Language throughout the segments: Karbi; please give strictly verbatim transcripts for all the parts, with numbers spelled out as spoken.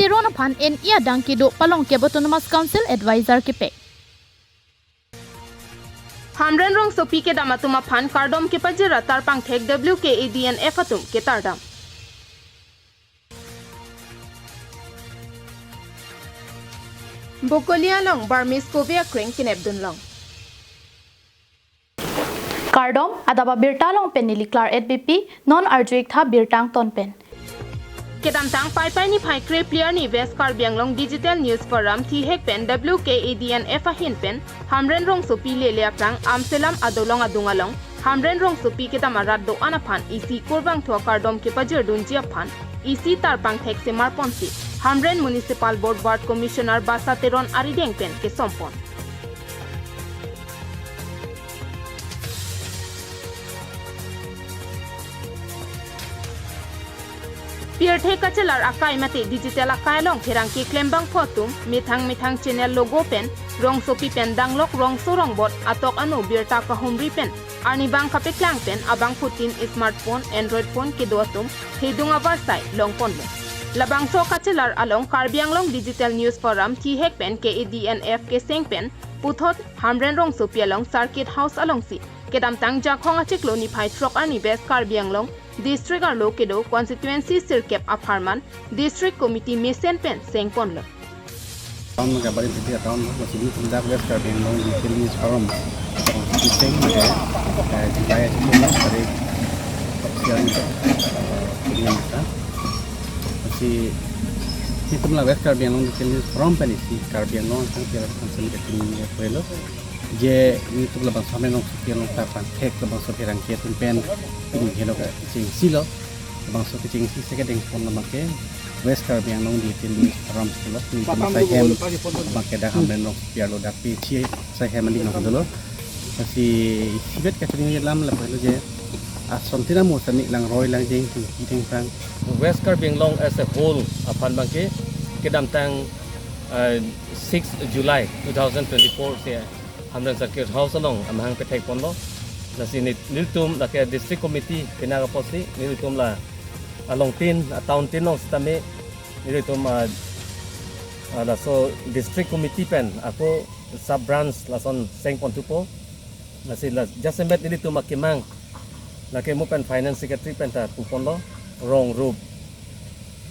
Teron aphan N E adang kedo Palongkep Autonomous Council Advisor kepek. Hamren Rongsopi kedam atum aphan kardom kepajir atar pangthek W K A D N F atum ketardam. Bokoli along Burmese kove akreng kenepdun long. Kardom, adap abirta along pen neli Claret Beypi, non arju-ik tha birta angton pen. Kedamtang Paipai niphai krephli arni West Karbi Anglong Digital News Forum thihek pen W K A D N F ahin pen Hamren Rongsopi lele aphrang Amselam adolong adung along Hamren Rongsopi kedam arat do-an aphan isi kurvangthu akardom kepajirdunji aphan isi tar pangthek semar ponsi Hamren Municipal Board Ward Commissioner Basa Teron arideng pen kesom pon. Pirthe kachelar akai mate digital akai along pherangke klembangphu atum methang methang channel logo pen Rongsopi pen danglok rongso rongbot atok anu birta kahumri pen arnivang kapeklang pen abangphutin smartphone, Android phone kedo atum thedung avarsai longponlo. Labangso kachelar along Karbi Anglong Digital News Forum thihek pen K A D N F keseng pen puthot Hamren Rongsopi along Circuit House alongsi kedamtang Jakhong achiklo niphai throk arni West Karbi Anglong District arlo kedo constituency sirkep apharman District Committee mesen pen sengponlo. Town ke bari titi town lo, masih ini tidak West Karbi Anglong Digital News Forum. Seng ke, eh, July aja tu, tarik siang itu, eh, ini kita. Masih itu lah West Karbi Anglong Digital News Forum pen isi Karbi Anglong sang kira langsung ke sini ya, lo. Je, nelitum labangso Hamren Rongsopi along tar pangthek labangso pherangke atum pen pini helo kachingsi lo. Labangso kachingsi si kedengpon labang ke West Karbi Anglong Digital News Forum lo. Nelitum asai hem abang ke dak Hamren Rongsopi arlo dak pi chi asai hem aning nang dolo. Lasi isivet kachingsi alam lapu lo je ason tina mo sani langroi langjeng tingki tingpang. West Karbi Anglong as a whole aphan abang ke kedamtang, eh, six July two thousand twenty-four si Hamren Circuit House along amahang pethekponlo. Lasi neli, nelitum lake District Committee pinaka apotsi nelitum la along tin, a town tin along sitame nelitum, ah, ah, laso District Committee pen ako sub branch lason sengponthupo. Lasi la jasemet nelitum akemang lake mo pen Finance Secretary pen ta puponlo, rong rup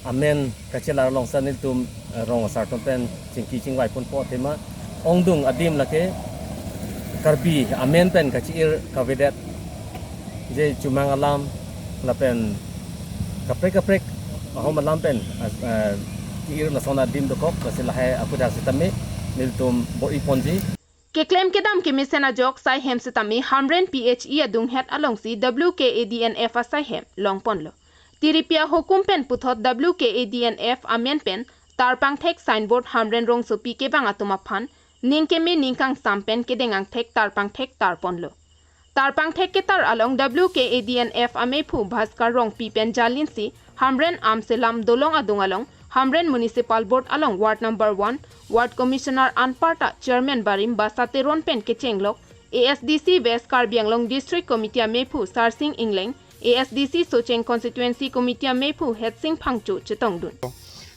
amen kachelar along sa nelitum, eh, rong asar atum pen chingki chingvaiponpo athema ongdung adim lake Karbi amen pen kachi-ir kavedet je chomang alam lapen kaprek kaprek ahom alam pen, eh, ki-ir lason adim dokok, lasi lahai aputhak sitame nelitum bor-iponji. Keklem kedam kemesen ajok sai hem sitame Hamren P H E adunghet alongsi W K A D N F asai hem longponlo. Tiripi ahukum pen puthot W K A D N F amen pen tar pangthek signboard Hamren Rongsopi kevang atum aphan ning keme ning kangsam pen kedeng angthek tar pangthek tarponlo. Tar pangthek ketar along W K A D N F amephu Bhaskar Rongpi pen jalinsi Hamren Amselam dolong adung along Hamren Municipal Board along Ward number one, Ward Commissioner anparta Chairman barim Basa Teron pen kechenglok, A S D C West Karbi Anglong District Committee amephu Sarsing Engleng, A S D C Socheng Constituency Committee amephu Hetsing Phangcho chetongdun.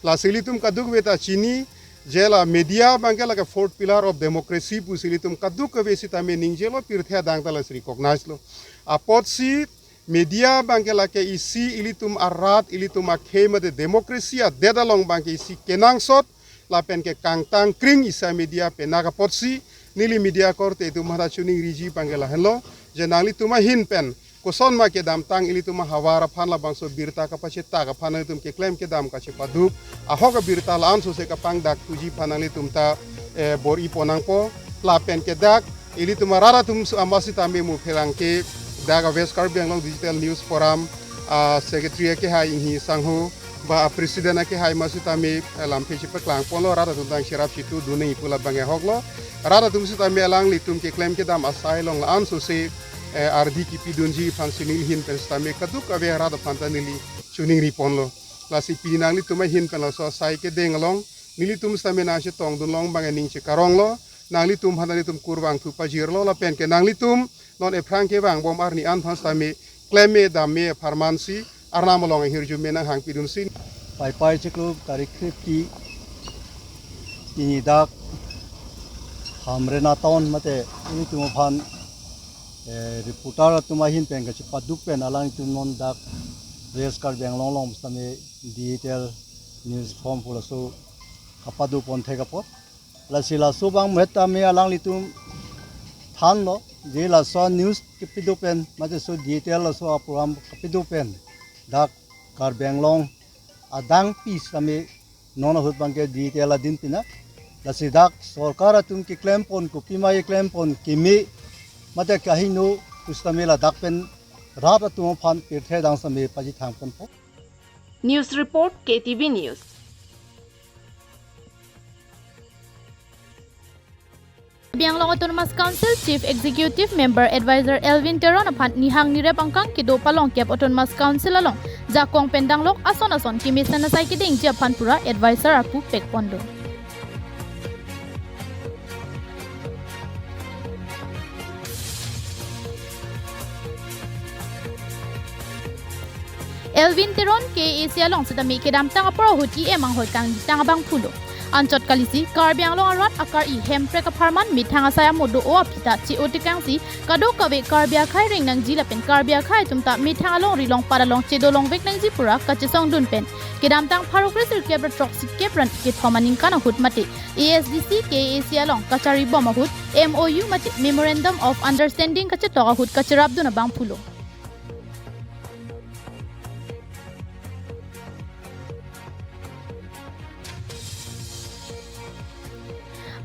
Lasi ilitum kadokave ta chini, je la media abang ke lake fourth pillar of democracy pusi ilitum kadokave sitame ningjelo, pirthe adang ta lasi recognize lo. Apotsi media abang ke lake isi ilitum arat, ilitum akhei mate democracy adet along abang ke isi kenangsot lapen ke kangtang kring isi media penang apotsi neli media korte atum mata chuningriji abang ke lahenlo, je nanglitum ahin pen koson ma kedamtang ilitum ahavar aphan labangso birta kapachetak aphan nanglitum keklem kedam kachepaduk ahok abirta la-an sose kapangdak thuji aphan nanglitum ta, eh, bor-ipo nangpo. Lapen ke dak ilitum arat atum su ama sitame mo pherangke dak a West Karbi Anglong Digital News Forum a secretary akehai Inghi Sangho ba a president akehai ma sitame, eh, lamthe chepaklangponlo, rat atum tang cherap chitu dunji pu labang ahoklo. Rat atum sitame alanglitum keklem kedam asai along la-an sose, eh, ardi kipidunji aphansi neli ahin pen sitame kadokave rat aphan ta neli chuningriponlo. Lasi pini nanglitum ahin pen laso asai kedeng along nelitum sitame nangchetongdun long abang aning chekaronglo. Nanglitum aphan nanglitum kurvangthu pajirlo lapen ke nanglitum non ephrang kevangbom arni an aphan sitame klemme damme apharmansi Arnam along ahirjume nanghangpidunsi. Paipai chiklo tarik krip ki pini dak Hamren atown mate ilitum aphan, eh, reporter atum ahin pen kachepaduk pen alangtum non dak West Karbi Anglong along sitame digital news form pu laso kapaduk pon thek apot. Lasi laso abang muhet tame alanglitum thanlo, je laso news kepaduk pen, mate laso digital laso a-program kepaduk pen, dak Karbi Anglong adang pi sitame non ahut abangke digital adin pina. Lasi dak sorkar atum keklem pon, kopima keklem pon, keme, mate kahingno pu sitame ladak pen rat atum aphan pirthe adang sitame pachethang ponpo. News report, K T V News. Karbi Anglong Autonomous Council Chief Executive Member Advisor Elvin Teron aphan nihang nirep angkang kedo palongkep Autonomous Council along jakong pen danglok ason ason kemesen asai kedengji aphan pura advisor arpu pekpon do. Elvin Teron K A A C along sitame kedamtang apor ahut E M anghoi kangtang abang pulo. Anchot kalisi Karbi Anglong arat akari Hemprek apharman methang asai amo do-o aphi ta che-o tekangsi kadokave Karbi akhai reng nangji lapen Karbi akhai atum ta methang alongri longpat along chedo longvek nangji pura kachesongdun pen kedamtang pharo kre sirkep ra throksi kep ra kethom aningkan ahut mate A S D C K A A C along kachari bom ahut M O U mate Memorandum of Understanding kachetok ahut kacherapdun abang pulo.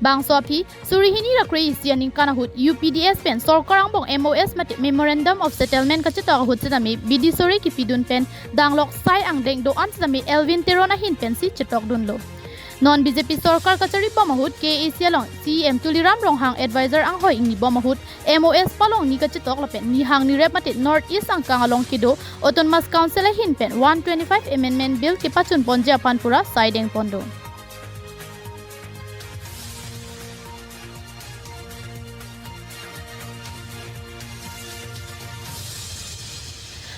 Bangso aphi, suri hini ra kre-isi aningkan ahut U P D S pen sorkar angbong M O S mate Memorandum of Settlement kachetok ahut sitame bidi sore kepidun pen danglok sai angdeng do-an sitame Elvin Teron ahin pensi chetokdunlo. Non B J P sorkar kachari bom ahut K A A C along C E M Tuliram Ronghang advisor anghoi ingni bom ahut M O S palongni kachetok lapen nihang nirep mate North East angkang along kedo Autonomous Council ahin pen one twenty-five Amendment Bill kepachun ponji aphan pura saideng pon do.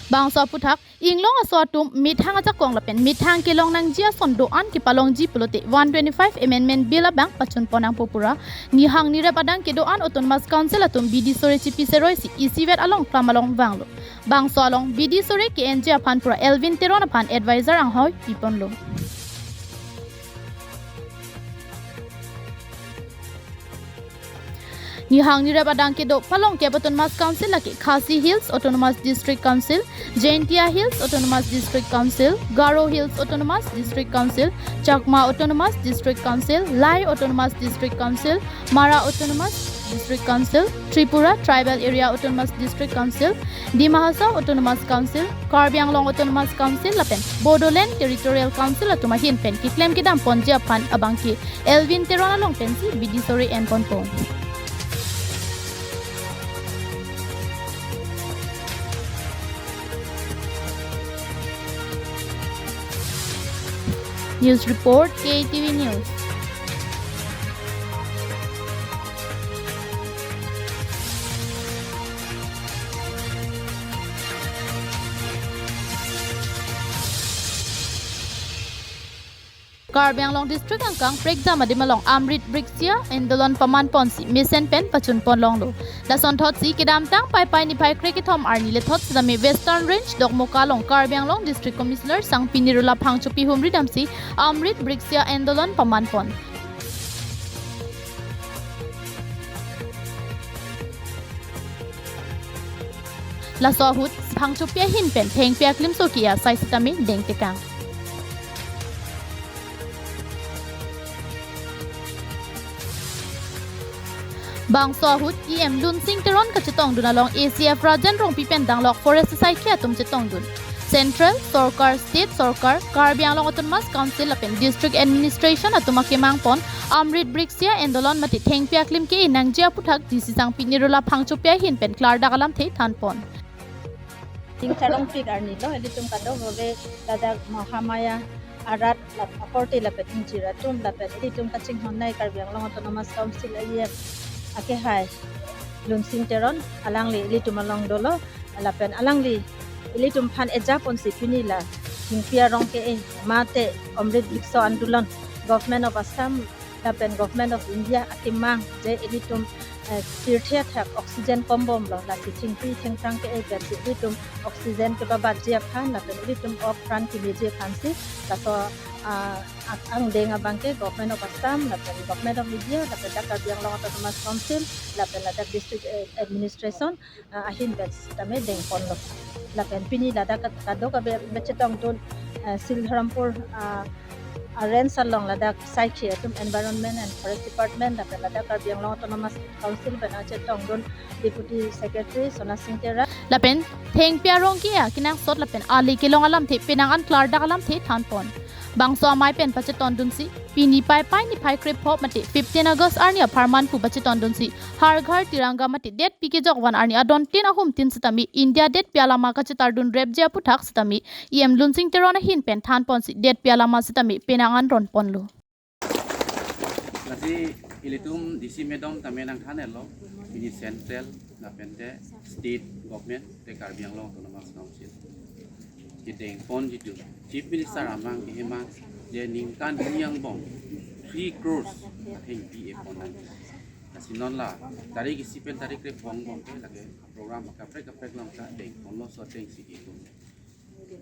Bangso aputhak, inglong aso atum methang ajakong lapen methang kelong nangji ason do-an kepalongji pulote one twenty-five Amendment Bill abang pachun pon nangpo pura nihang nirep adang kedo-an Autonomous Council atum bidi sore chipi seroi si isivet along klam along vanglo. Bangso along bidi sore ke-enji aphan pura Elvin Teron aphan advisor anghoi piponlo. Nihang nirep adang kedo palongkep Autonomous Council lake Khasi Hills Autonomous District Council, Jaintia Hills Autonomous District Council, Garo Hills Autonomous District Council, Chakma Autonomous District Council, Lai Autonomous District Council, Mara Autonomous District Council, Tripura Tribal Area Autonomous District Council, Dima Hasao Autonomous Council, Karbi Anglong Autonomous Council lapen Bodoland Territorial Council atum ahin pen keklem kedam ponji aphan abangke Elvin Teron along pensi bidi sore en ponpo. News report, K T V News. Karbi Anglong District angkang prekjam adim along Amrit Brikshya Andolon paman ponsi mesen pen pachun pon longlo. Lasonthotsi kedamtang Paipai niphai kre kethom arni lethot sitame Western Range Dokmoka along Karbi Anglong District Commissioner Sangpi Nirula Phangchopi humri damsi Amrit Brikshya Andolon paman pon. Laso ahut Phangchopi ahin pen thengpi aklimso ke-e asai sitame dengtekang. Bangso ahut E M Lunsing Teron kachetongdun along A C F Rajen Rongpi pen danglok forest asai ke atum chetongdun. Central Sorkar, State Sorkar, Karbi Anglong Autonomous Council lapen District Administration atum akemang pon Amrit Brikshya Andolon mate thengpi aklim ke-e nangji aputhak D C Sangpi Nirula Phangchopi ahin pen klardak alamthe than pon. Ingcharongpik arni lo, ilitum kadokave ladak Mahamaya arat lap akorte lapen ingjir atum lapen ilitum kachinghon nai Karbi Anglong Autonomous Council E M akehai Lunsing Teron alangli ilitum along dolo lapen alangli ilitum aphan eja ponsi pini la Thengpi arong ke-e mate Amrit Briksh Andolon, Government of Assam lapen Government of India akemang je ilitum, eh, pirthe athak oxygen kombomlo, lasi thengpi thengphrang ke-e pen si ilitum oxygen kepabatji aphan lapen ilitum ok pran kemeji aphansi laso, ah, ak-, angdeng abang ke Government of Assam lapen Government of India lapen dak Karbi Anglong Autonomous Council lapen ladak District, eh, Administration, ah, ahin pen sitame dengponlo. Lapen pini ladak kat-, kadokave kachetongdun, eh, Silharampur, ah, ah, range along ladak saikhi atum Environment and Forest Department lapen ladak Karbi Anglong Autonomous Council pen kachetongdun Deputy Secretary Sona Singh Terang. Lapen thengpi arong ke-e akenangsot lapen ale kelong alamthe penang an klardak alamthe thanpon. Bangso amei pen pachetongdunsi pini Paipai niphai krepho mate fifteen August arni apharman pu pachetongdunsi Har Ghar Tiranga mate detpi kejok van arni adon tin ahum tin sitame India detpi alama kachetardun repji aphuthak sitame E M Lunsing Teron ahin pen thanponsi detpi alama sitame penang an ronponlo. Lasi ilitum D C madam tame nangthan-etlo, pini central lapen te state government te Karbi Anglong Autonomous Council kedengpon jitu Chief Minister amang kehema je ningkan hini angbong three crores athengpi epon nang. Lasi non la tarik isi pen tarik krepho angbong ke lake program kaprek kaprek along ta dengponlo, so atengsi itum.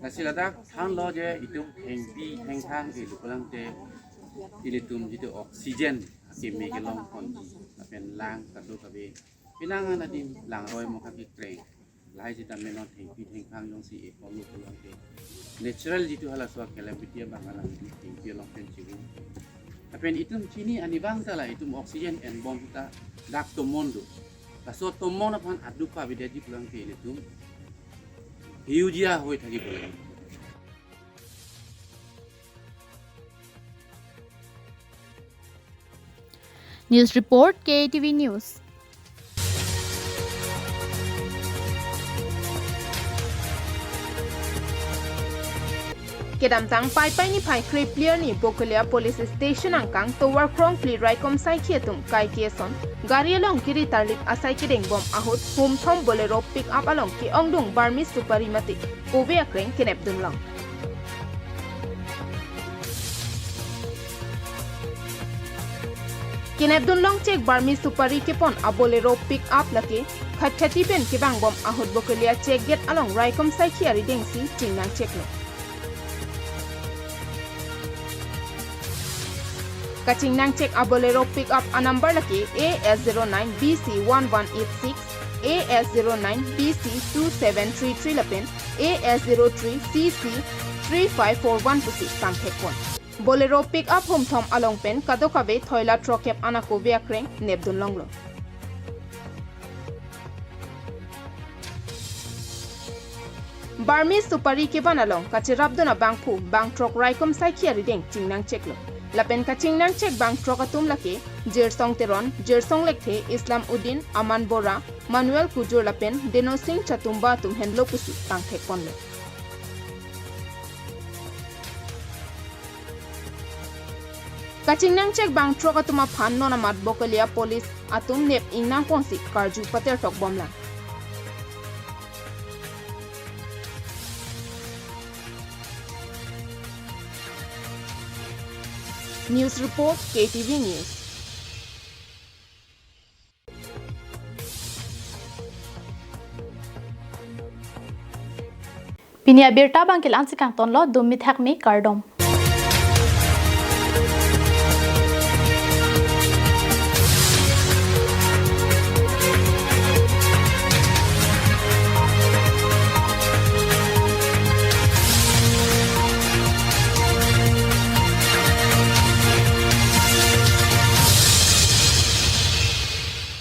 Lasi ladak thanlo je itum thengpi thengphrang e-lo pulang te ilitum jitu oxygen akeme kelongponji lapen lang kadokave penang an adim langroi mokha kekreng. Lahai sitame non thengpi thengphrang jongsi eponlo pulang te natural jitu halaso calamity abang alang thengpi along pen chivun. Lapen itum chini ani abang ta la itum oxygen enbom ta dak tomon do. Laso tomon aphan aduk pavedetji pulang te ilitum hiuji ahoi thakji pulang. News report, K A T V News. Kedamtang Paipai niphai krephli arni Bokolia Police Station angkang tovar krongphli raikom saikhi atum kaike ason gari along kiri tarlip asai kedengbom ahut humthom Bolero pickup along ke-ongdung Burmese supari mate kove akreng kenepdunlong. Kenepdunlong chek Burmese supari kepon a-Bolero pickup lake Khatkhati pen kevangbom ahut Bokolia check gate along raikom saikhi arideng si chingnangcheklo. Kachingnangchek a-Bolero pickup a-number lake A S zero nine B C one one eight six, A S zero nine B C two seven three three lapen A S zero three C C three five four one pusi tangthekpon. Bolero pickup humthom along pen kadokave thoila throkep ana kove akreng nepdunlonglo. Burmese supari kevan along kacherapdun abangphu bangthrok raikom saikhi arideng chingnangcheklo. Lapen kachingnangchek bangthrok atum lake Jirsong Teron, Jirsong Lekthe, Islam Uddin, Aman Bora, Manuel Kujur lapen Deno Singh Chatumba atum henlo pusi tangthekponlo. Kachingnangchek bangthrok atum aphan non amat Bokolia Police atum nep ingnangponsi karju patertokbomlang. News report, K T V News. Pini abirta abang ke la-ansi kangtonlo, dumi thakmi, kardom.